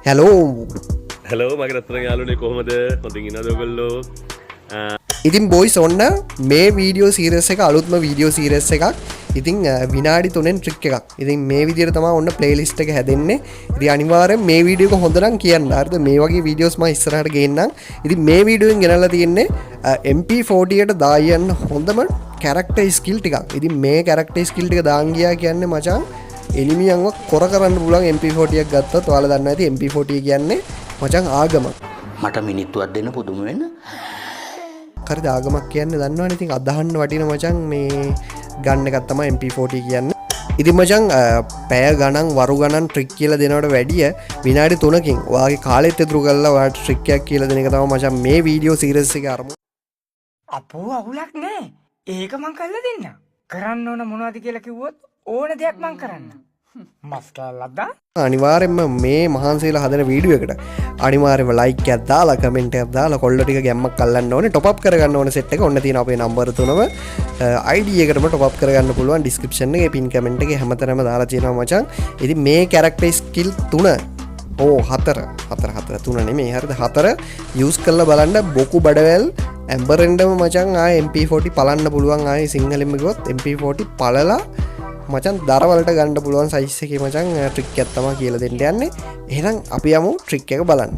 Hello. Hello මගේ රත්තරන් යාළුවනේ, කොහොමද? හොඳින් ඉන්නවද ඔයගොල්ලෝ? ඉතින් බොයිස්, ඔන්න මේ වීඩියෝ සීරීස් එක අලුත්ම වීඩියෝ සීරීස් එකක්. ඉතින් විනාඩි 3න් ට්‍රික් එකක්. ඉතින් මේ විදිහට තමයි ඔන්න ප්ලේලිස්ට් එක හැදෙන්නේ. ඉතින් අනිවාර්යෙන් මේ වීඩියෝ එක හොඳ නම් කියන්න. හරිද? මේ වගේ වීඩියෝස් මම ඉස්සරහට ගේන්නම්. ඉතින් මේ වීඩියෝ එකෙන් ගෙනල්ලා තියෙන්නේ MP40 ට දායන්න හොඳම කැරක්ටර් ස්කිල් ටිකක්. ඉතින් මේ කැරක්ටර් ස්කිල් ටික දාන් ගියා කියන්නේ මචං එනිමියන්ව කොර කරන්න පුළුවන් MP40 එකක් ගත්තොත්. ඔයාලා දන්නවා ඇති MP40 කියන්නේ මචං ආගමක්. මට මිනිත්තුවක් දෙන්න, පුදුම වෙන්න. හරිද? ආගමක් කියන්නේ දන්නවනේ. ඉතින් අදහන්න වටින මචං මේ ගන්න එකක් තමයි MP40 කියන්නේ. ඉතින් මචං පැය ගණන් වරු ගණන් ට්‍රික් කියලා දෙනවට වැඩිය විනාඩි 3කින් ඔයාගේ කාලෙත් ඉතුරු කරලා ඔයාට ට්‍රික් එකක් කියලා දෙන එක තමයි මචං මේ වීඩියෝ සීරීස් එකේ අරමුණ. අපෝ, අවුලක් නෑ. ඒක මං කරලා දෙන්න. කරන්න ඕන මොනවද කියලා කිව්වොත් ඕන දෙයක් මං කරන්න. මස් කෑල්ලක් දා. අනිවාර්යෙන්ම මේ මහන්සියලා හදන වීඩියෝ එකට අනිවාර්යෙන්ම ලයික් එකක් දාලා, කමෙන්ට් එකක් දාලා, කොල්ල ටික ගැම්මක් අල්ලන්න ඕනේ. ටොප් අප් කරගන්න ඕනේ සෙට් එක. ඔන්න තියෙන අපේ නම්බර් තුනම ID එකටම ටොප් අප් කරගන්න පුළුවන්. ඩිස්ක්‍රිප්ෂන් එකේ, පින් කමෙන්ට් එකේ හැමතැනම දාලා තියෙනවා මචං. ඉතින් මේ කැරක්ටර් ස්කිල් තුන ඕ හතර, හතර, හතර, තුන නෙමෙයි, හරිද? හතර යූස් කරලා බලන්න. බොකු බඩවැල් ඇම්බරෙන්ඩම මචං ආයේ MP40 පලන්න පුළුවන්. ආයේ සිංහලෙන්ම කිව්වොත් MP40 පලලා මචං දරවලට ගන්න පුළුවන් සයිස් එකේ මචං ට්‍රික් එකක් තමයි කියලා දෙන්න යන්නේ. එහෙනම් අපි යමු ට්‍රික් එක බලන්න.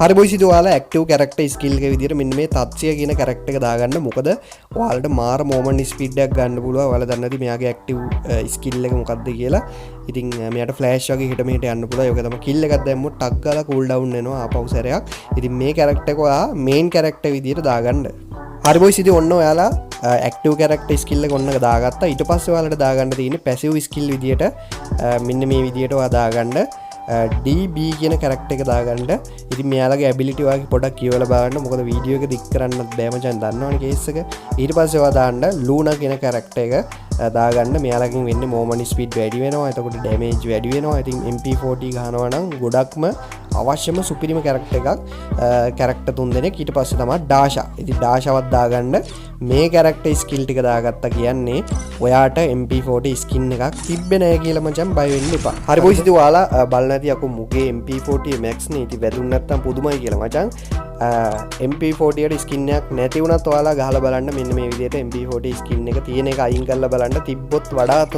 හරි බොයිස්, ඉතින් ඔයාලා ඇක්ටිව් කැරක්ටර් ස්කිල් එක විදියට මෙන්න මේ තත්සිය කියන කැරක්ටර් එක දාගන්න. මොකද ඔයාලට මාර මූව්මන්ට් ස්පීඩ් එකක් ගන්න පුළුවන්. ඔයාලා දන්නවා ඇති මෙයාගේ ඇක්ටිව් ස්කිල් එක මොකක්ද කියලා. ඉතින් මෙයාට ෆ්ලෑෂ් වගේ හිට මෙහෙට යන්න පුළුවන්. ඒක තමයි කිල් එකක් දැම්මොත් ටක් ගාලා කූල් ඩවුන් වෙනවා ආපහු සැරයක්. ඉතින් මේ කැරක්ටර් එක ඔයා මේන් කැරක්ටර් විදියට දාගන්න. හරි බොයිස්, ඉතින් ඔන්න ඔයාලා ඇක්ටිව් කැරක්ටර් ස්කිල් එක ඔන්න දාගත්තා. ඊට පස්සේ ඔයාලට දාගන්න තියෙන්නේ පැසිව් ස්කිල් විදියට මෙන්න මේ විදියට ඔයා දාගන්න DB කියන කැරක්ටර් එක දාගන්න. ඉතින් මෙයාලගේ ඇබිලිටි ඔයාගේ පොඩක් කියවලා බලන්න. මොකද වීඩියෝ එක දික් කරන්නත් බෑ මචං, දන්නවනේ කේස් එක. ඊට පස්සේ ඔයා දාන්න ලූනා කියන කැරක්ටර් එක දාගන්න. මෙයාලගෙන් වෙන්නේ මූව්මන්ට් ස්පීඩ් වැඩි වෙනවා. එතකොට ඩැමේජ් වැඩි වෙනවා. ඉතින් MP40 ගහනවා නම් ගොඩක්ම අවශ්‍යම සුපිරිම කැරක්ටර් එකක්, කැරක්ටර් තුන් දෙනෙක්. ඊට පස්සේ තමයි ඩාෂා. ඉතින් ඩාෂාවත් දාගන්න. මේ කැරක්ටර් ස්කිල් ටික දාගත්තා කියන්නේ ඔයාට MP40 skin එකක් තිබ්බේ නෑ කියලා මචං බය වෙන්න එපා. හරි බොයිස්, ඉතින් ඔයාලා බලන්න ඇති යකෝ මුගේ MP40 Max නේ, ඉතින් වැදුන් නැත්තම් පුදුමයි කියලා. මචං MP40 ට ස්කින් එකක් නැති වුණත් ඔයාලා ගහලා බලන්න මෙන්න මේ විදිහට MP40 skin එක තියෙන එක අයින් කරලා බලන්න. තිබ්බොත් වඩාත්